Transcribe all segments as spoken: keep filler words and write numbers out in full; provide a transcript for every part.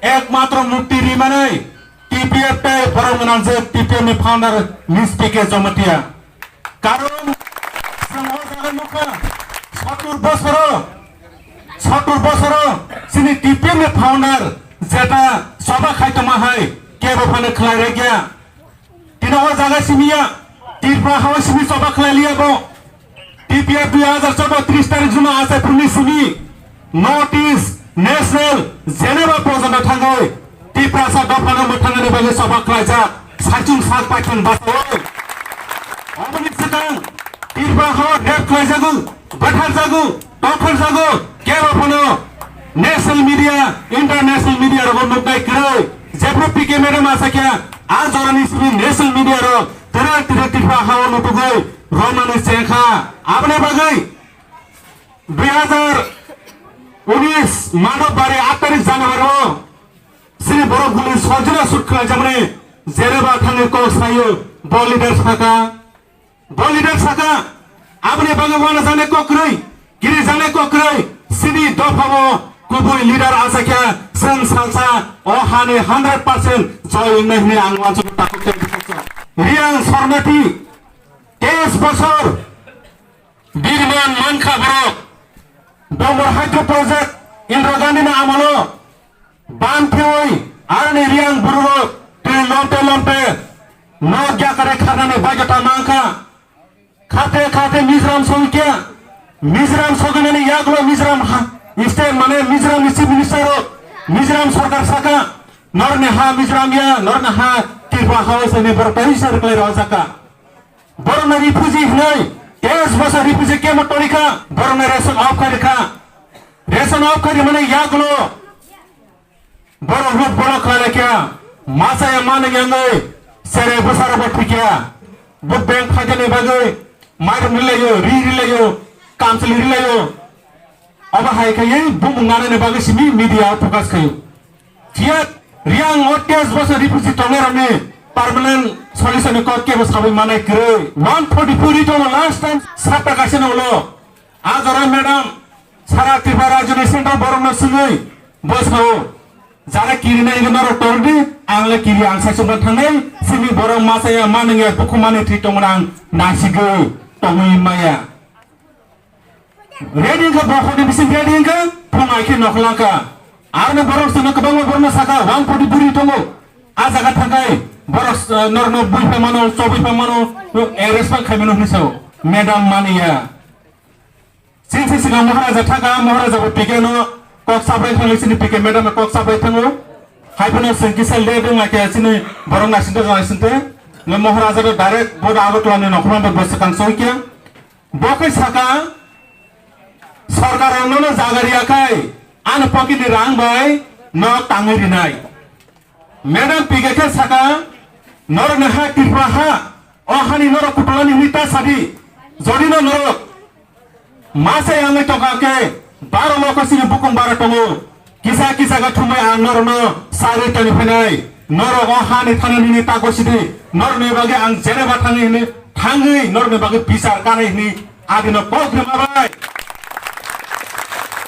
Ekmatro mukti rimanai T P F tei borok gwnangjak T P F ni founder Miss P K Jamatia. Karon chwng o jaga nukha, sottur bosoro, sottur bosoro chini T P F ni founder jeta choba khai tongma hai kebo phano khlai rwkya. Tini o jaga simi ya, Tripura hao simi choba khlai liya bo. T P F dui hazar choudo tris tarik juma achai phuruni simi North East National Geneva porjonto thangwi Tiprasa dophano mwthangani bagwi choba khlaijak saichung sak paithang bachaui. Oboni swkang Tripura hao rape khlaijago, bwtharjago, tongthokjago, kebo phano national media, international media rogo nuknai kwrwi. Jephru P K madam asakya, a jorani simi national media rok tira tira Tripura hao nutugwi romani chengkha. Aboni bagwi dui hazar unis Manobari aat tarik January o sini borok guli sojra sut khlaijakmani Geneva thangwi kok sayo, bo leader saka. Bo leader saka, aboni bagwi uanajaknai kok kwrwi, kirijaknai kok kwrwi, sini dophao kubui leader achakya, chwng salsa o hani hundred percent joy wngnai hwnwi ang uansukha takhuk tei bwsaksa. Riyang Sornati, teis bosor birman mankha borok, Dombor Hydro Project, Indira Gandhi ni amolo, Bam thewi aroni Riyang bururok twi lomte lomte nok yakare kharnani baidota mankha. Khate khate Mizoram songkya, Mizoram soginani yaklo Mizoram ha, state mane Mizoram ni chief minister rok, Mizoram sorkar saka, norni ha Mizoram ya, norni ha Tripura hao sene borok tei sar klai rojaka. Borokno refugee hwnwi, teis bosor refugee camp o torikha, borokno ration off khairikha. Ration off khairi mani yagulo borok ruk borok khlailakha, masa ya mani yangwi, sere bwsarokbo thikya. Bo bank phaikani bagwi mairum rilaio, ri rilaio, kamchwlwi rilaio. Obo hai khaiwi bumung nanani bagwi simi media o focus khaio. Phiya Riyang o teis bosor refugee tongnai rokni permanent solution ni kok kebo sabai manai kwrwi. One forty four ri tongo last time satta kaisa no ulo. A jora madam sara Tripura rajyo ni central borok no swngwi bo sao. Jara kiri nai norok tordi, ang le kiri ang sai sumban thangnai, simi borok masa ya manung ya bukhumani thwi tongmani ang nasigwi tongwi maya. Ready wngkha, bokhorni bising ready wngkha, phung ai khe nokhlangkha. Aroni borok chwngno kwbangma borokno sakha, one forty bwrwi tongo. A jaga thangkhai borok, eh, norokno bui phaimano, chobwi phaimano, eh, respect khaimano hwnwi sao. Madam maniya. Chini se swkang Maharaja thangkha, Maharaja bo P K no kok sabai thango, chini P K madam no kok sabai thango. Hai phano chwng kisa late wngkha chini borok naisingthe naisingthe. Maharaja no direct bo Agartala ni nokhrano bo swkang soi khe. Bo khe saka, sorkar rokno no jaga riya khai, ano pocket ni rang bai nok tangwi rinai. Madam P K khe saka, norok ni ha Tripura ha, o hani norok kutulani hwnwi ta sadi, jodi no norok masa yangwi tongkha khe, baro loko sini bukung bara tongo. Kisa kisa khe thumwi ang norokno sarwi toni phainai. Norok o hani thani nini tago sidi. Norokni bagwi ang Geneva thangwi hwnwi, thangwi norokni bagwi bichar kanai hwnwi adino kok rwma bai.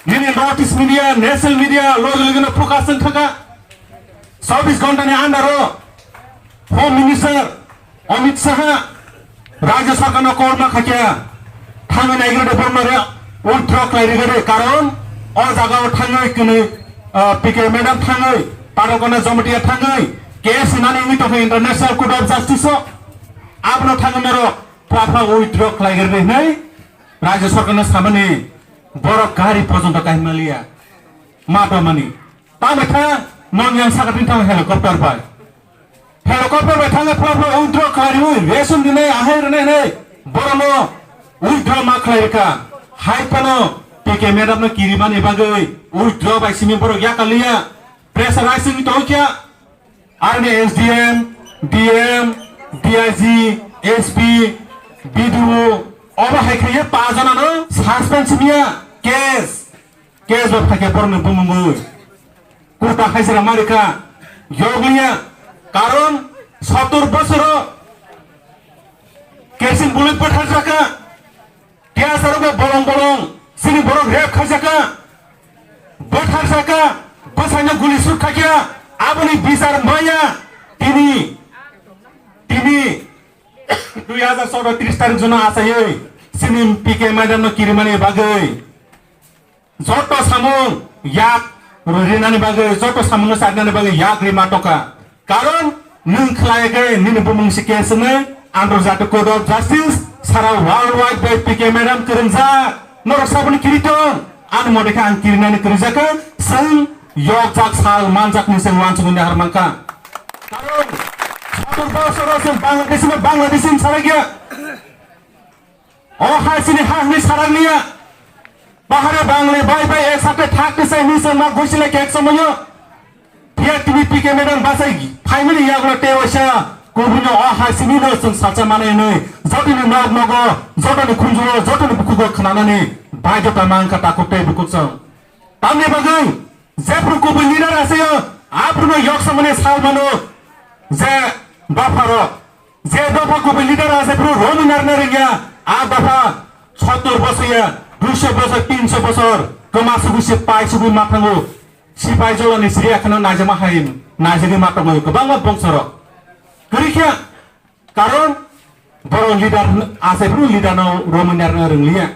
Nini North East media, national media, logi logi no focus wng thangkha. Chobbish ghonta ni under o Home Minister Amit Shah Rajya Sarkar no call ma khaikha, thangwi naigrade borno re withdraw khlai rigade, karon o jaga o thangwi kwnwi, ah, P K madam thangwi, Padokana Jamatia thangwi, case nani wngwi tongkha International Court of Justice o, abono thangwi norok phra phra withdraw khlai grade hinwi Rajya Sarkar no samani borok gari porjonto kaimaliya ma tongmani. Tamo thang, non yang saka tin thang helicopter bai. Helicopter bai thang phla phla withdraw khlai wi, ration dinai, ahai rinai hinai, borok no withdraw ma khlai rwkha. Hai phano P K madam no kirimani bagwi withdraw bai simi borok yakaliya. Pressurize wngwi tongkha. Aroni S D M, D M, D I G, S P, B D O, obo hai khaiya pa jana no suspend simiya, case. Case bo phaikhe borokni bumungwi. Kurta haisera marikha. Yogya. Karon sottor bosoro kerosene bulwi bwtharjakha. Tiyasarokbo bolong bolong. Sini borok rape khaijakha. Bwtharjakha. Bwsaino guli suk khaikha, aboni bichar maya tini, tini dui hazar choudo tris tarik jono achaiwi chini P K madam no kirimani bagwi joto samung yak rinani bagwi, joto samungno charinani bagwi yak rima tongkha. Karon nwng khlai khe nini bumung si case hwnwi Antarjatiya Court of Justice sara worldwide bai P K madam kwrwngjak. Norok saboni kiri tong, ani mode khe ang kirinani kwrwngjakha, chwng yokjak sal manjakni chwng wansugwi nahar mankha. Karon satur bosoro chwng Bangladesh no Bangladesh ni sarakya. O hai chini ha hwnwi sarak niya. Bahare Bangle bai bai ek sakhe thak khe sai hwnwi chwng ma gusile kek somoyo. Phiya tini P K madam bachai phaimani yagulo tei waisa kubuni o hai chini no chwng sacha manai hwnwi jotoni nok nogo, jotoni khunjuo, jotoni bukhugo khwnanani baidhota mankha takhuk tei bukhuk chwng. Tamni bagwi jephru kubui leader aseyo, aphruno yok samani sal mano je dopharok. Je dopha kubui leader asephru romwi narwkna rwngya, a dopha sottor bosor ya, duiso bosor, tinso bosor, kwma sugui se pai sugui ma thango. Sipai jolani siri akhano naijama hai naijagwi ma tongo kwbangma bongsorok. Kwrwi khe Karon borok leader asephru leader no romwi narwkna rwngliya.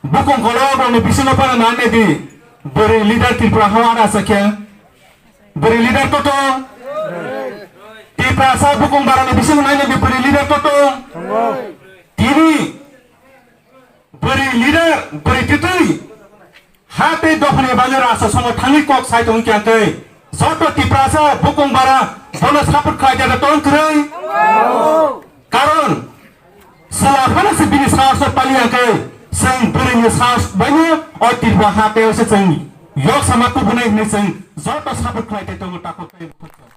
Bukung kolok rokni bisingo phano nai nai di, bwrwi leader Tripura hao ada sakya. Bwrwi leader toto. Tiprasa bukung barani bisingo nai nai di bwrwi leader toto. Tini bwrwi leader, bwrwi twtwi ha tei dophani bagwi rasa songo thangwi kok sai tong kya tei joto Tiprasa bukung bara bono support khlai jada tong kwrwi. Karon sala phano se bini sahos no pali ya khe chwng bwrwi ni sahos baino o Tripura ha tei se chwng yok sama kubunai hinwi chwng joto support khlai tei tongo takhuk tei bukhuk.